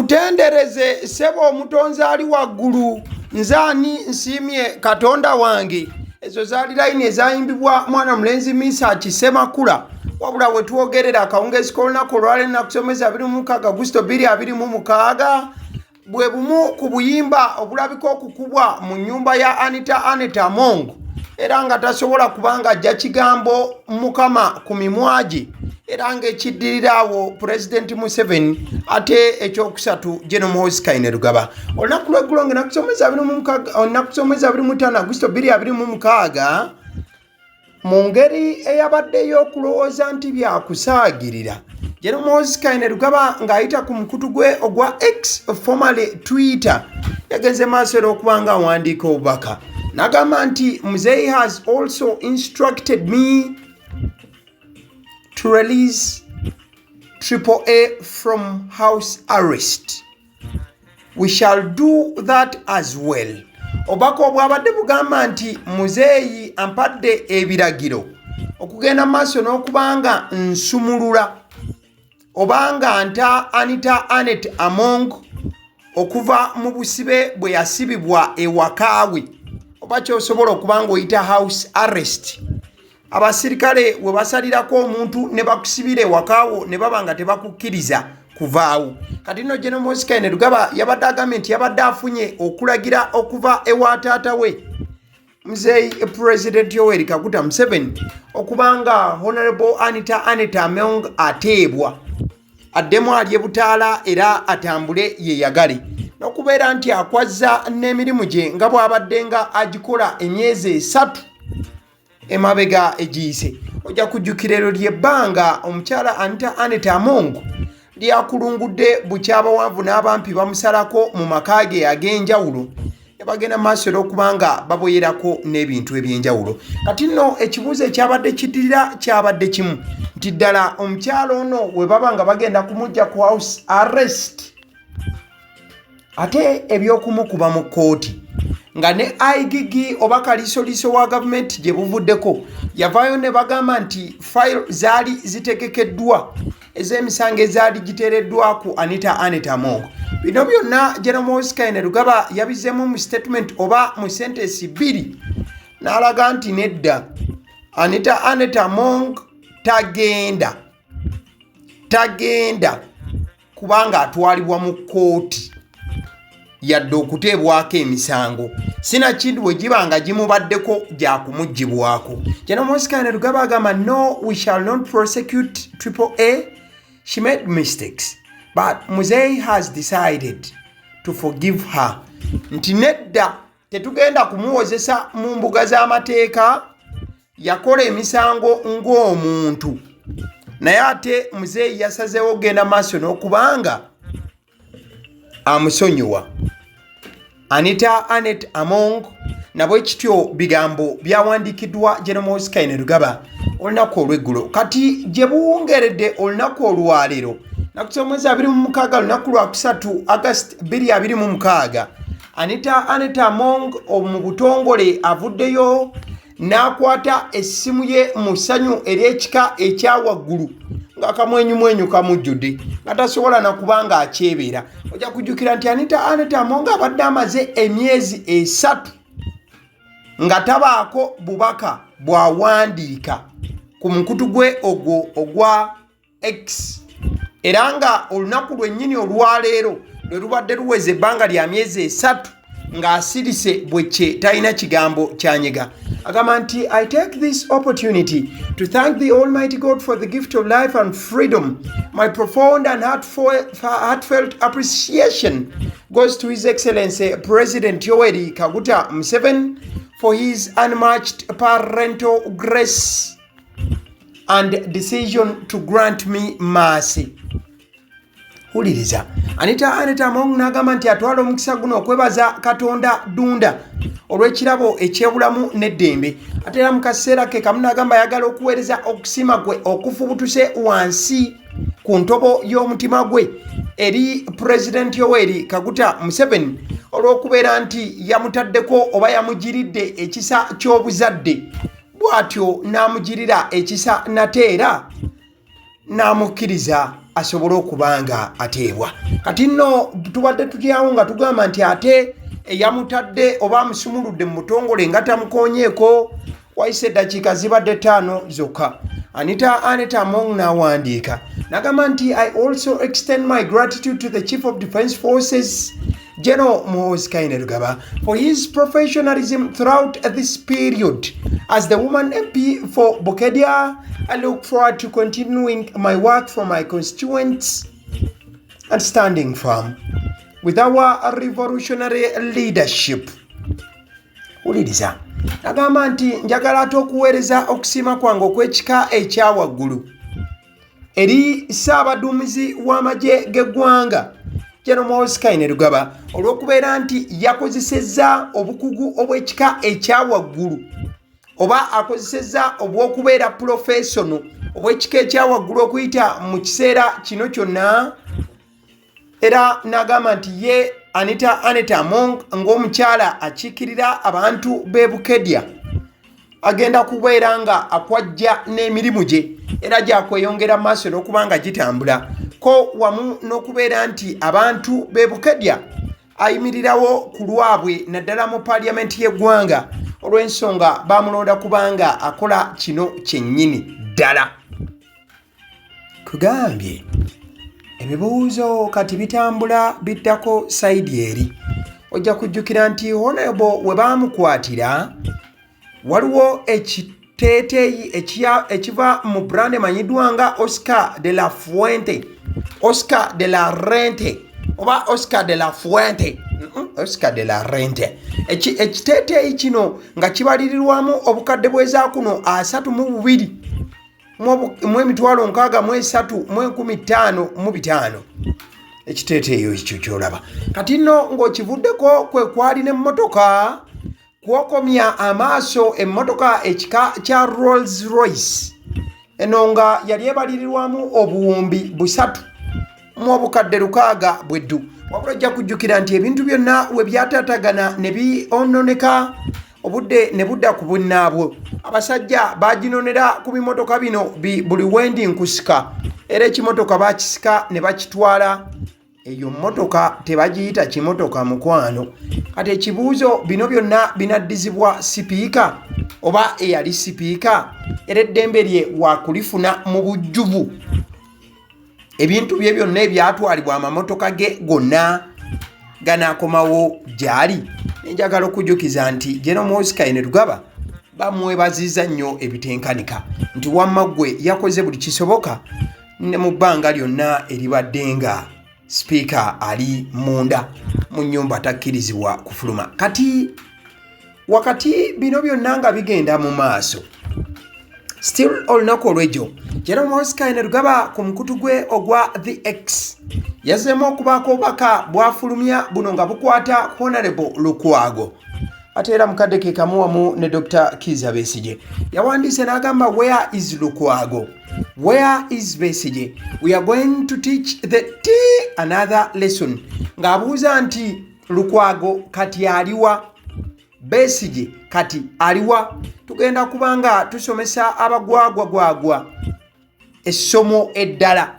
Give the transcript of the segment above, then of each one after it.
Kankutendereze ssebo omutonzi ali waggulu, nze ani nsiimye Katonda wange. Ezo zaali layini ezayimbibwa mwana mulenzi Misaki Ssemakula. Wabula we twogerera akawungeezi k'olunaku olwaleero ennaku z'omwezi 26 Agusto 2026 bwe bumu ku buyimba obulabika okukubwa mu nnyumba ya Anita Annet Among, era nga tasobola kubanga ajja kigambo Mukama ku mimwa gye, era ng'ekiddirira awo Pulezidenti Museveni, ate ekyokusatu General Muhoozi Kainerugaba. Olunaku lw'eggulo nga ennaku z'omwezi 25 Agusto 2026, mu ngeri eyabadde ey'okulowooza nti byakusaagirira, General Muhoozi Kainerugaba ng'ayita ku mukutu gwe ogwa X, formerly Twitter, yagenze maaso era okuba nga awandiika obubaka n'agamba nti, "Mzee has also instructed me to release Triple A from house arrest. We shall do that as well." Obubaka obwabadde bugamba nti muzeeyi ampadde ebiragiro okugenda maaso n'okubanga nsumulula obanga nta Anita Anet Among okuva mu busibe bwe yasibibwa ewakaawe, oba kyosobola okuba nga oyita house arrest. Abasirikale we basalirako omuntu ne bakusibira ewakaawo ne baba nga tebakukkiriza kuvaawo. Kati nno General Muhoozi Kainerugaba yabadde agambye nti yabadde afunye okulagira okuva ewa taata we Muzeeyi President Yoweri Kaguta Museveni okubanga Honorable Anita Anet Among ateebwa addemu alye butaala era atambule yeyagale n'okubeera nti akwazza n'emirimu gye nga bw'abadde nga agikola emyezi 3 emabega egiyise. Ojja kujjukira eryo ly'ebbanga omukyala Anita Anet Among lyakulungudde bukyabawanvu n'abampi bamusalako mu maka ge ag'enjawulo ne bagenda maaso era okuba nga baboyerako n'ebintu eby'enjawulo. Kati nno ekibuuzo ekyabadde kiddirira kyabadde kimu nti ddala omukyala ono we baba nga bagenda kumujja ku house arrest, ate ebyokumukuba mu kkooti nga ne IGG oba kaliisoliiso wa gavumenti gye buvuddeko yavaayo ne bagamba nti fayiro zaali zitegekeddwa ez'emisango ezaali giteereddwa ku Anita Anet Among. Bino byonna General Muhoozi Kainerugaba yabizeemu mu statement oba mu sentence bbiri n'alaga nti nedda, Anita Anet Among tagenda kubanga atwalibwa mu kkooti yadde okuteebwako emisango, sinakindi bwe giba nga gimubaddeko gyakumugibwako. General Muhoozi Kainerugaba agamba, "No, we shall not prosecute Triple A. She made mistakes, but Muzei has decided to forgive her." Nti nedda, tetugenda kumuwozesa mu mbuga z'amateeka, yakola emisango ng'omuntu, naye ate muzeeyi yasazeewo okugenda maaso n'okubanga amusonyiwa Anita Anet Among. Nabwe kityo bigambo byawandiikiddwa General Muhoozi Kainerugaba olunaku olw'eggulo. Kati gye buwungeredde olunaku olwaleero naku z'omwezi 26, lunaku lwakusatu, Agasti 2026, Anita Anet Among mu butongole avuddeyo n'akwata essimu ye mu ssanyu ery'ekika ekya waggulu ng'akamwenyumwenyu kamujjudde nga tasobola nakuba nga akyebeera. Ojja kujjukira nti Anita Anet Among abadde amaze emyezi 3 nga tabaako bubaka bw'awandiika ku mukutu gwe ogwo ogwa X, era nga olunaku lwennyini olwaleero lwe lubadde luweza ebbanga lya myezi 3 ng'asirise bwekye talina kigambo kyanyega. Agamba nti, "I take this opportunity to thank the Almighty God for the gift of life and freedom. My profound and heartfelt appreciation goes to His Excellency President Yoweri Kaguta Museveni for his unmatched parental grace and decision to grant me mercy." Wuliriza Anita Anet Among n'agamba nti atwala omukisa guno okwebaza Katonda Ddunda olw'ekirabo ekyebulamu n'eddembe. Ate era mu kaseera ke kamu n'agamba ayagala okuweereza okusiima gwe okufubutuse wansi ku ntobo y'omutima gwe eri Pulezidenti Yoweri Kaguta Museveni olw'okubeera nti yamutaddeko oba yamugiridde ekisa ky'obuzadde, bw'atyo n'amugirira ekisa nate era n'amukkiriza. asobole okuba nga ateebwa. Kati nno tubadde tutyawo nga tugamba nti ate eyamutadde oba amusumuludde mu butongole nga tamukonyeeko. Wayise eddakiika zibadde ttaano zokka, Anita Anet Among n'awandiika n'agamba nti, "I also extend my gratitude to the Chief of Defence Forces, General Muhoozi Kainerugaba, for his professionalism throughout this period. As the woman MP for Bukedea, I look forward to continuing my work for my constituents and standing firm with our revolutionary leadership." Wuliriza, agamba nti njagala ate okuweereza okusiima kwange okw'ekika ekya waggulu eri Ssaabaduumizi w'amagye g'eggwanga, General Muhoozi Kainerugaba, olw'okubeera nti yakozesezza obukugu obw'ekika ekya waggulu oba akozesezza obw'okubeera professional obw'ekika ekya waggulu okuyita mu kiseera kino kyonna. Era n'agamba nti ye Anita Anet Among ng'omukyala akiikirira abantu b'e Bukedya agenda kubeera nga akwajja n'emirimu gye era gyakweyongera mu maaso n'okuba nga gitambula ko wamu n'okubeera nti abantu b'e Bukedya ayimirirawo ku lwabwe, naddala mu paaliyamenti y'eggwanga, olw'ensonga bamulonda kubanga akola kino kyennyini ddala. Kugambye ebibuuzo kati bitambula biddako side eri. Ojja kujjukira nti Honorable we baamukwatira waliwo ekiteeteeyi ekiva mu brand emanyiddwa nga Oscar de la Fuente, Oscar de la Rente oba Oscar de la Fuente, Oscar de la Rente. Ekiteeteeyi kino nga kibalirirwamu obukadde bwezaakuno 32 mu 635,500. Ekiteeteeyo ekyo kyolaba kati nno ng'okivuddeko kwe kwali n'emmotoka. Kwokomya amaaso emmotoka ekika kya Rolls Royce eno nga yali ebalirirwamu obuwumbi 3 mu 600,000 bweddu. Wabula ojja kujjukira nti ebintu byonna we byataatagana ne byononeka, obudde ne budda ku bunnaabwo, abasajja baginonera ku bimotoka bino buli wendi nkusika, era ekimotoka bakisika ne bakitwala. Eyo mmotoka tebagiyita kimotoka, mukwano. Kati ekibuuzo, bino byonna binaddizibwa sipiika oba eyali sipiika, era eddembe lye wakulifuna mu bujjuvu? Ebintu bye byonna ebyatwalibwa, amamotoka ge gonna ganaakomawo gy'ali? Nenjagala okujjukiza nti General Muhoozi Kainerugaba bamwebaziza nnyo ebitenkanika nti wamma ggwe yakoze buli kisoboka ne mu bbanga lyonna eribadde nga sipiika ali munda mu nnyumba takkirizibwa kufuluma. Kati wakati bino byonna nga bigenda mu maaso, still olunaku olw'ejjo General Muhoozi Kainerugaba ku mukutu gwe ogwa the X yazzeemu okubaako obubaka bwafulumya, buno nga bukwata Honorable Lukwago ate era mukadde ke kamu wamu ne Dr Kiza Besigye. Yawandiise n'agamba, "Where is Lukwago? Where is Besigye? We are going to teach the t another lesson." Ng'abuuza nti Lukwago kati aliwa? Besigye kati aliwa? Tugenda kubanga tusomesa abagwagwagwagwa essomo eddala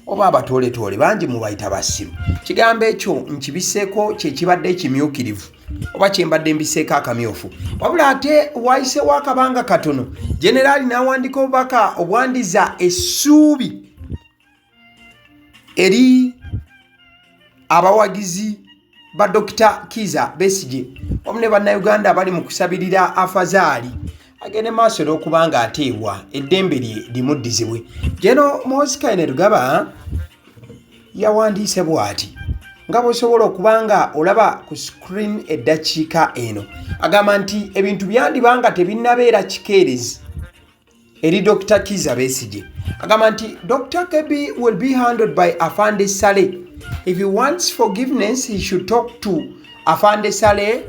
oba abatooletoole bangi mubayita basiru. Kigambo ekyo nkibiseeko kyekibadde ekimyukirivu oba kyembadde mbiseeko akamyufu. Wabula ate wayisewo akabanga katono, generaali n'awandika obubaka obwandiza essuubi eri abawagizi ba Dr Kiza Besigye wamu ne Bannayuganda abali mu kusabirira afazaali agende maaso n'okuba nga ateebwa, eddembe lye limuddizibwe. General Muhoozi Kainerugaba yawandiise bw'ati nga bw'osobola okuba nga olaba ku screen eddakiika eno. Agamba nti ebintu byandiba nga tebinnabeera kikeerezi eri Dr Kiza Besigye. Agamba nti Dr KB will be handled by Afande Saleh. If he wants forgiveness, he should talk to Afande Saleh.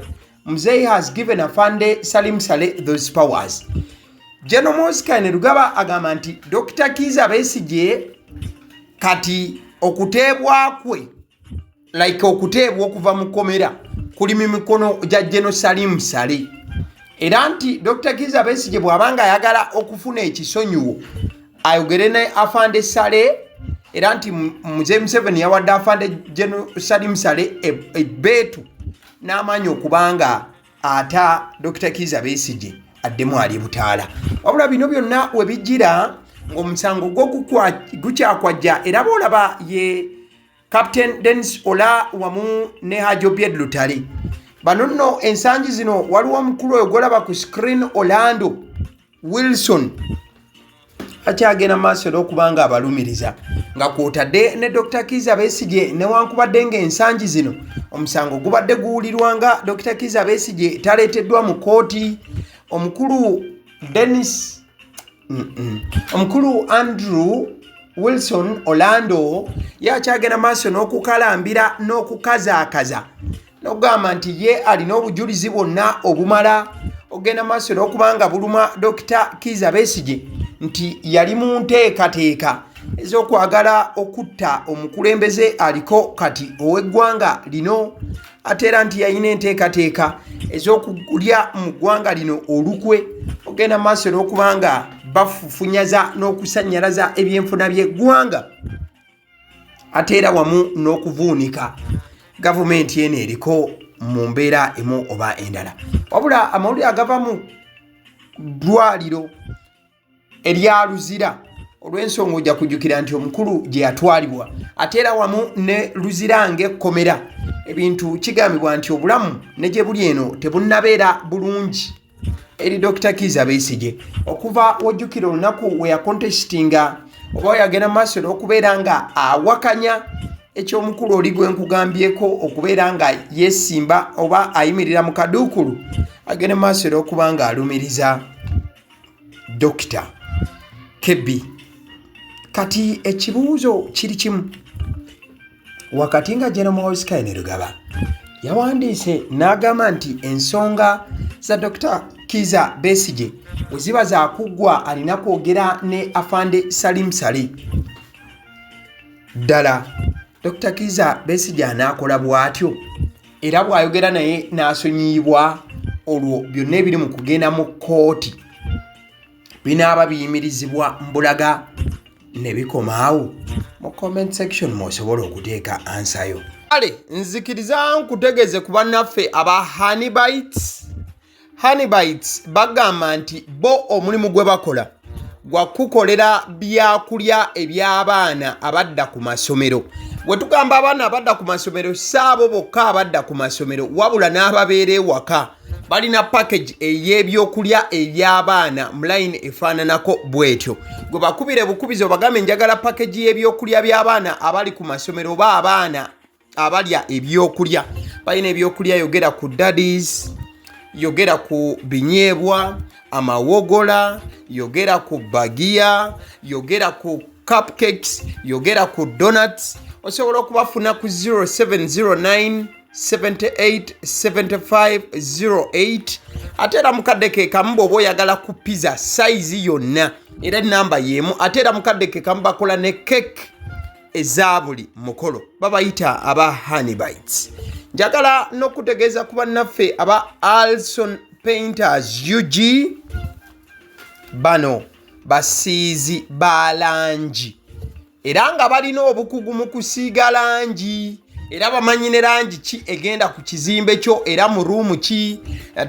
Mzee has given Afande Salim Saleh those powers. General Muhoozi Kainerugaba agamba nti Dr Kiza Besigye kati okuteebwa kwe, like okuteebwa okuva mu kkomera, kuli mu mikono gya General Salim Saleh, era nti Dr Kiza Besigye bw'aba nga ayagala okufuna ekisonyiwo ayogere ne Afande Saleh. Era nti Muzeeyi Museveni yawadde Afande General Salim Saleh ebbeetu n'amaanyi okubanga ata Dr Kiiza Besigye addemu ali butaala. Wabula bino byonna we bijjira ng'omusango gwo gukyakwajja, era boolaba ye Captain Denis Ola wamu ne Haji Obied Lutale. Bano nno ensangi zino waliwo omukulu oyo gwolaba ku screen, Orlando Wilson, akyagenda mu maaso era okuba nga abalumiriza nga kwotadde ne Dr Kiiza Besigye, newankubadde ng'ensangi zino omusango gubadde guwulirwa nga Dr Kiiza Besigye taleeteddwa mu kkooti. Omukulu Denis, omukulu Andrew Wilson Orlando yakyagenda maaso n'okukalambira n'okukazaakaza n'okugamba nti ye alina obujulizi bwonna obumala okugenda maaso n'okuba nga buluma Dr Kiiza Besigye nti yali mu nteekateeka ez'okwagala okutta omukulembeze aliko kati ow'eggwanga lino, ate era nti yalina enteekateeka ez'okulya mu ggwanga lino olukwe ogenda maaso n'okuba nga bafufunyaza n'okusannyalaza ebyenfuna by'eggwanga, ate era wamu n'okuvuunika gavumenti eno eriko mu mbeera emu oba endala. Wabula amawulire agava mu ddwaliro erya Luzira, olw'ensonga ojja kujjukira nti omukulu gye yatwalibwa, ate era wamu ne Luzira ng'ekkomera, ebintu kigambibwa nti obulamu ne gye buli eno tebunnabeera bulungi eri Dr Kiiza Besigye okuva wojjukira olunaku we yakontesitinga oba weyagenda mu maaso n'okubeera nga awakanya eky'omukulu oli gwe nkugambyeko okubeera nga yeesimba oba ayimirira mu kaduukulu, agenda mu maaso era okuba nga alumiriza Dokita Kebi. Kati ekibuuzo kiri kimu, wakati nga General Muhoozi Kainerugaba yawandiise n'agamba nti ensonga za Dr Kiiza Besigye bwe ziba zakuggwa alina kwogera ne Afande Salim Saleh, ddala Dr Kiiza Besigye anaakola bw'atyo era bw'ayogera naye n'asonyiyibwa, olwo byonna ebiri mu kugenda mu kkooti binaaba biyimirizibwa mbulaga ne bikomaawo? Mu comment section mw'osobola okuteeka answer yo. Kale nzikiriza nkutegeeze ku bannaffe aba Honeybites. Honeybites bagamba nti bo omulimu gwe bakola gwa kukolera byakulya eby'abaana abadda ku masomero. Bwe tugamba abaana abadda ku masomero, si abo bokka abadda ku masomero, wabula n'ababeera ewaka. Balina package ey'ebyokulya eby'abaana mu line efaananako bw'etyo. Gwe bakubire bukubizi obagambe, "Njagala package y'ebyokulya by'abaana abali ku masomero oba abaana abalya ebyokulya." Balina ebyokulya, yogera ku daddies, yogera ku binyeebwa, amawogola, yogera ku bagiya, yogera ku cupcakes, yogera ku donuts. Osobola okubafuna ku 0709 78 75 08. Ate era mukadde ke kamu bw'oba oyagala ku pizza size yonna, era enamba y'emu. Ate era mukadde ke kamu bakola ne cake eza buli mukolo. Babayita aba Honeybites. Njagala n'okutegeeza ku bannaffe aba Alson Painters UG. Bano basiizi ba langi era nga balina obukugu mu kusiiga langi, era bamanyi ne langi ki egenda ku kizimbe kyo era mu room ki.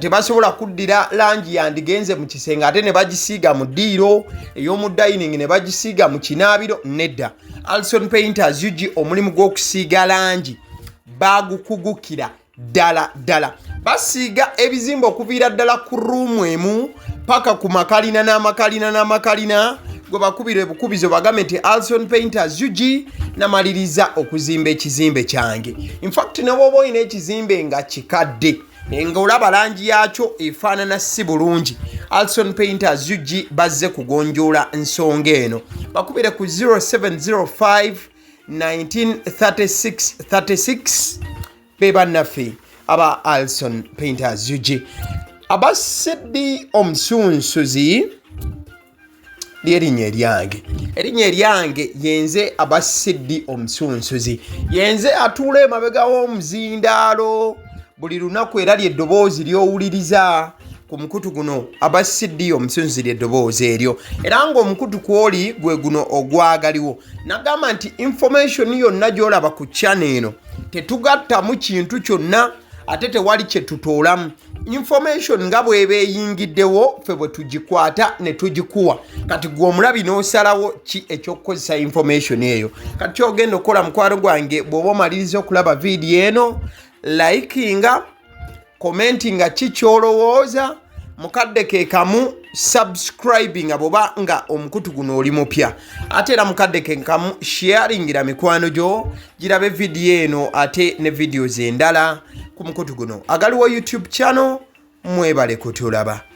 Tebasobola kuddira langi yandigenze mu kisenge ate ne bagisiiga mu ddiiro, ey'omu dining ne bagisiiga mu kinaabiro. Nedda, Alson Painters UG omulimu gw'okusiiga langi bagukugukira ddala ddala. Basiiga ebizimbe okuviira ddala ku room emu paka ku makalina n'amakalina n'amakalina. Gwe bakubira ebukubizo bagambe nti Alson Painters UG namaliriza okuzimba ekizimbe kyange. Infact ne bwoba olina ekizimbe nga kikadde ng'olaba langi yakyo efaanana si bulungi, Alson Painters UG bazze kugonjoola nsonga eno. Bakubire ku 0705 1936 36. Be bannaffe aba Alson Painters UG. Abasiddi omusunsuzi lyerinnya eryange, erinnya eryange yenze Abasiddi omusunsuzi, yenze atuula emabega w'omuzindaalo buli lunaku, era lyeddoboozi ly'owuliriza. Ku mukutu guno aba CD omusunziri eddoboozi eryo, era ng'omukutu kwoli gwe guno ogwagaliwo. Nagamba nti information yonna gy'olaba ku channel eno tetugattamu kintu kyonna, ate tewali kye tutoolamu. Information nga bw'eba eyingiddewo, ffe bwe tugikwata ne tugikuwa. Kati gwe omulabi n'osalawo ki ekyokukozesa information eyo. Kati kyogenda okukola, mukwano gwange, bw'oba omaliriza okulaba vidiyo eno, likinga, commentinga ki kyolowooza, mukadde ke kamu subscribinga bwoba nga omukutu guno oli mupya, ate era mukadde ke kamu sharingira mikwano gyo girabe vidiyo eno ate ne videos endala ku mukutu guno agaliwo YouTube channel. Mwebale kutulaba.